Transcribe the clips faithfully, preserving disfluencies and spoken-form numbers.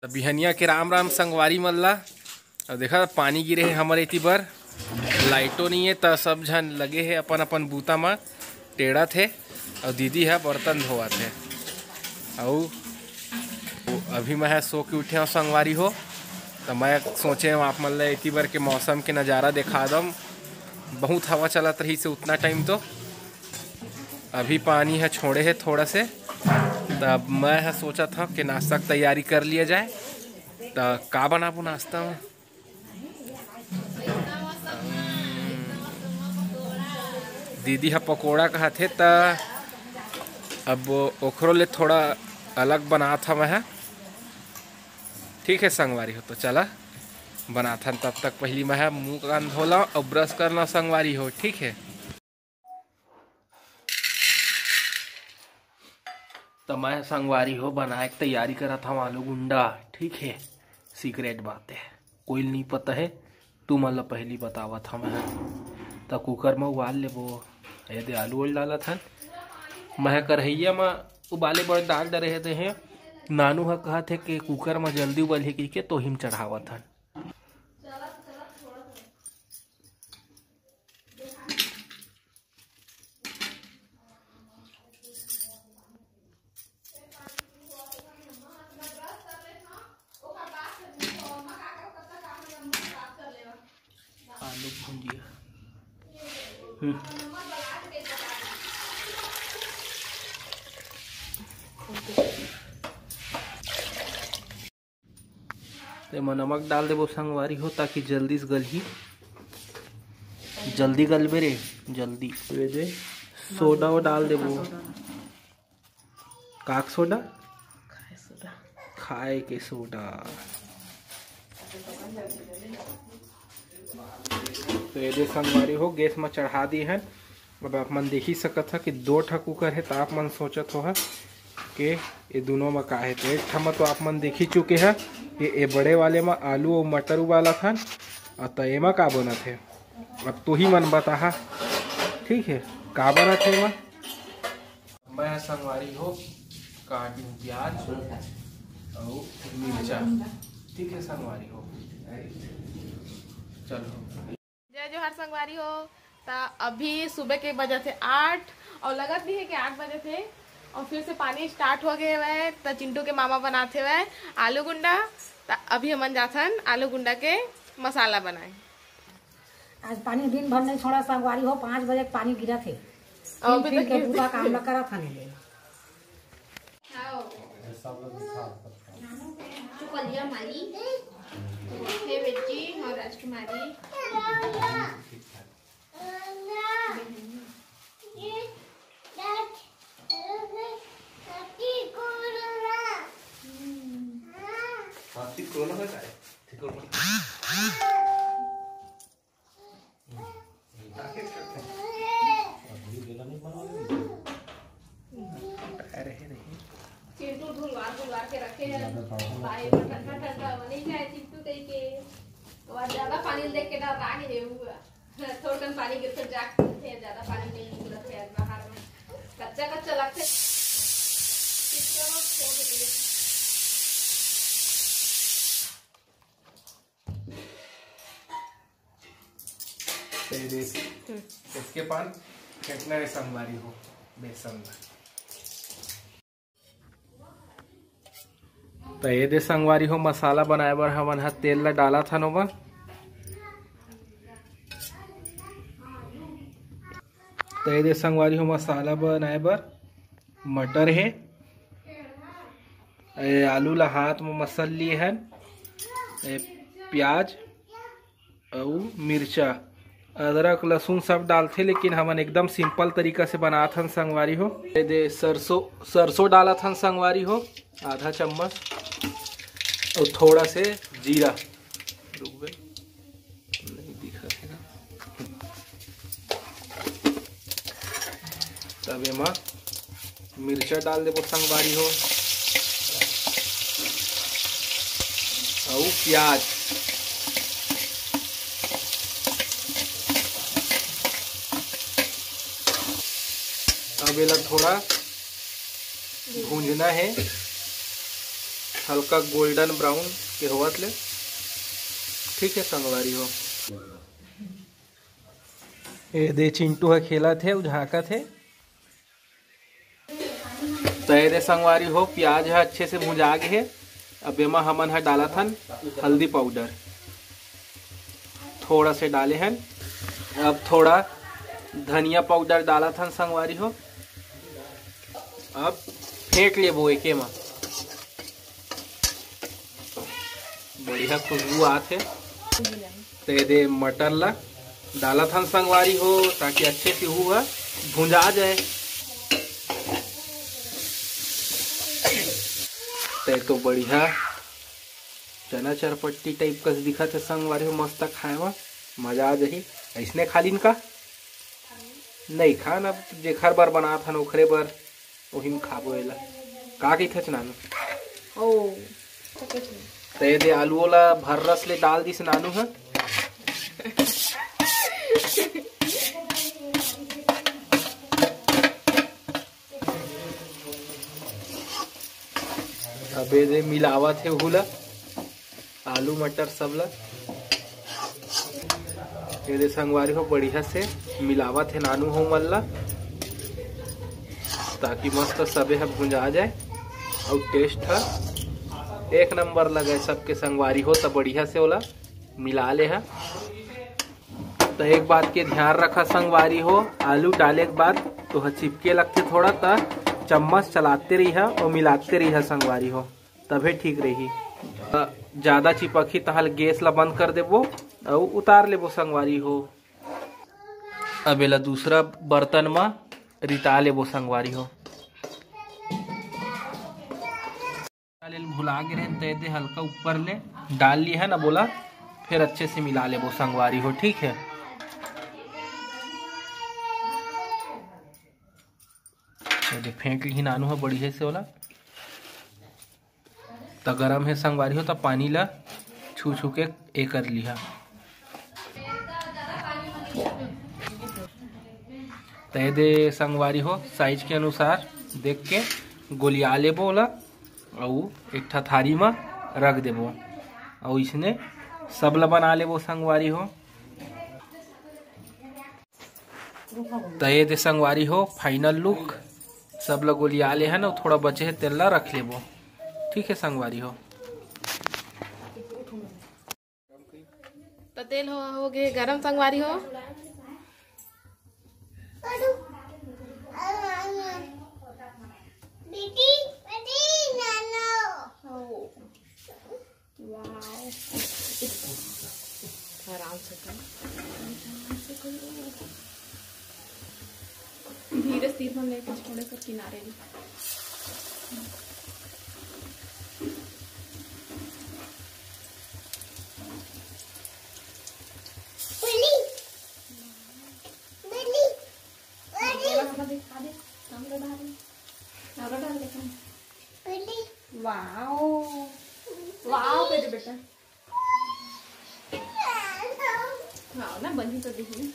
त बिहनिया के राम राम संगवारी मन ला। अब देखा, पानी गिरे हे हमर एती बर, लाइटो नइ हे, त सब झन लगे हे अपन अपन बूता म, टेढ़त हे। अउ दीदी ह बर्तन धोवत हे। अउ अभी मैं ह सो के उठे हंव संगवारी हो, त मैं सोचे हंव आप मन ला एती बर के मौसम के नजारा देखा दम। बहुत हवा चलत रहिस हे उतना टाइम तो, अभी पानी ह छोड़े हे थोड़ा से, त मैं ह सोचत हंव कि नाश्ता के तैयारी कर लिया जाए। त का बनाबो नाश्ता में? दीदी ह पकोड़ा कहत हे, त अब ओखरो ले थोड़ा अलग बनात हंव मैं ह। ठीक हे संगवारी हो, तो चला बनाथन। तब तक पहली मैं ह मुंह कान धो लंव अउ ब्रश कर लंव संगवारी हो, ठीक हे। त मैं संगवारी हो बनाए के तैयारी करत हंव आलू गुंडा, ठीक हे। सीक्रेट बात हे, कोई ल नइ पता हे, तुमन ल पहली बतावत हंव मैं। त कुकर म उबाल लेबो, ये दे आलू उल डालत हन। मैं करहैया म उबाले बर डाल डरे हे, ते हे नानू ह कहत हे कि कुकर म जल्दी उबलही कहिके, तोही म चढ़ावत हन। आलू भुंजिया। हम्म। तेमा नमक डाल देबो संगवारी हो, ताकि जल्दी से गलही, जल्दी गलबे रे, जल्दी। ये दे सोडा वो डाल देबो। काक सोडा? खाए सोडा। खाए के सोडा। तो ये दे संगवारी हो, गैस में चढ़ा दी है। अब आप मन देख ही सकत ह कि दो ठा कुकर हे, त आप मन सोचत हो ह कि ये दोनों में का हे। तो एक ठा में तो आप मन देख ही चुके ह कि ये बड़े वाले में आलू और मटर उबालत हन, और त एमा का बनत हे, अब तू ही मन बताहा, ठीक है, का बनत हे एमा? मैं ह संगवारी हो काट लूं प्याज अउ मिर्चा, ठीक है संगवारी हो, चलो। जय जोहार संगवारी हो। त अभी सुबह के बजत हे आठ और लगत भी है कि आठ बजत हे और फिर से पानी स्टार्ट हो गए हुए। त चिंटू के मामा बनाते हुए आलू गुंडा। त अभी हमन जाथन आलू गुंडा के मसाला बनाए। आज पानी दिन भर नहीं छोड़ा संगवारी हो, पाँच बजे के पानी गिरत हे। अभी फिर तक के गिरत पूरा हे। काम ल करत हन ले। चुकलिया मारी, हे बेटी और राजकुमारी। हाथी कोरोना का है? चिंटू धुलवार धुलवार के रखे हैं। भाई, वो ठंडा ठंडा बने जाए चिंटू कहीं के। और ज्यादा पानी देख के डर लागे है हुआ। थोड़कन पानी गिरथे, जाके गिरथे, ज्यादा पानी नहीं गिरत है आज बाहर में। कच्चा कच्चा लगथे। कितना छोड़ दिए। तो ये देख, हम्म। इसके पान फेंकना है संगवारी हो, बेसन में। तो ये दे संगवारी हो, मसाला बनाए बर हमन ह तेल ला डालत हन ओमा। तो ये दे संगवारी हो, मसाला बनाए बर मटर हे, ए आलू ला हाथ में मसल लिए हन, ए प्याज, अउ मिर्चा, अदरक, लहसुन सब डालथे, लेकिन हमन एकदम सिंपल तरीका से बनात हन संगवारी हो। ये दे सरसों, सरसों डालत हन संगवारी हो, आधा चम्मच, अउ थोड़ा से जीरा। रुक बे, नहीं दिखत हे ना। तब एमा मिर्चा डाल देबो संगवारी हो, अउ प्याज। अब एला थोड़ा भूंजना हे। हल्का golden brown के होवत ले। ठीक है संगवारी हो, ये दे चिंटू ह खेलत हे, उ झांकत हे। तो ये दे संगवारी हो, प्याज ह अच्छे से भुंजा गे हे। अब एमा हमन ह डालत हन हल्दी पाउडर, थोड़ा से डाले हन। अब थोड़ा धनिया पाउडर डालत हन संगवारी हो। अब फेंट लेबो एके मा, बढ़िया खुशबू आत हे। ते दे मटर ला डालत हन संगवारी हो, ताकि अच्छे से हू ह भुंजा जाए। ते तो बढ़िया चना चरपट्टी टाइप कस दिखत हे संगवारी हो, मस्त खाए मा मजा आ जाही। ऐसने खा लीन का? नहीं खान, अब जेखर बर बनात हन ओखरे बर, ओही में खाबो एला। का कहिथच नानू? ओ, तो कुछ नहीं। ते दे आलू वाला भर्रस ले डाल दिस नानू ह। अबे दे मिलावत हे ओहू ला, आलू मटर सब ला। ये दे संगवारी हो, बढ़िया से मिलावत हे नानू हो मन ला, ताकि मस्त सबे ह भुंजा जाए। अउ टेस्ट ह एक नंबर लगे सबके संगवारी हो। त बढ़िया से ओला मिला ले ह। त एक बात के ध्यान रखा संगवारी हो, आलू डाले के बाद तो ह चिपके लगथे थोड़ा, त चम्मच चलाते रहिहा अउ मिलाते रहिहा संगवारी हो, तभे ठीक रही। त ज्यादा चिपकही तहाल गैस ला बंद कर देबो अउ उतार लेबो संगवारी हो। अब एला दूसरा बर्तन मा रिता लेबो संगवारी हो। डाले ल भुला गे रहेन, ते दे हल्का ऊपर ले डाल ली है ना बोला, फिर अच्छे से मिला लेबो संगवारी हो, ठीक है। ये दे फेंट ली नानू है बढ़िया से ओला। त गरम हे संगवारी हो, त पानी ला छू छू के ए कर लिहा। त ये दे संगवारी हो, साइज के अनुसार देख के गोलिया लेबो ओला, अउ एक ठा थारी म रख देबो, अउ इसने सब ला बना लेबो संगवारी हो। त ये दे संगवारी हो, final look, सब ल गोलिया ले हन, अउ थोड़ा बचे हे, तेल ला रख लेबो। ठीक है संगवारी हो। त तेल हो, हो गे गरम संगवारी हो। वाओ। आराम से कर। आराम से कर। धीरे से तीर में लेके छोड़े कर किनारे भी। बोला, बोला, दिखा दे। हम लोग डाल दे। हम लोग डाल दे। वाओ, वाओ, बेटे, बेटा। हाँ, ना बनी तो देखिए।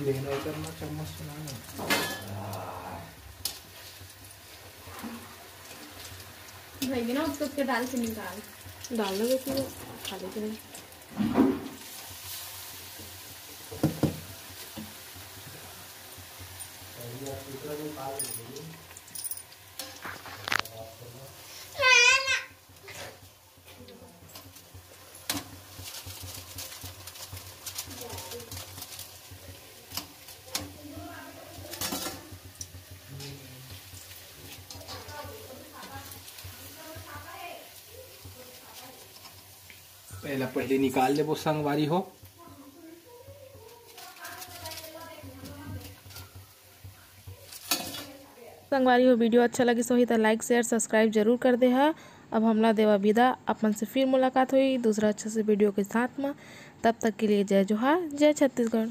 लेना इधर ना, चम्मच से ना। भाई बिना उसको उसके डाल के निकाल। डालना तो फिर खा लेते हैं। पहला पहले निकाल लेबो संगवारी हो। संगवारी हो, video अच्छा लगिस होही त like, share, subscribe जरूर कर दे हा। अब हमला देवा विदा, अपन से फिर मुलाकात होही दूसरा अच्छा से video के साथ में। तब तक के लिए जय जोहार, जय छत्तीसगढ़।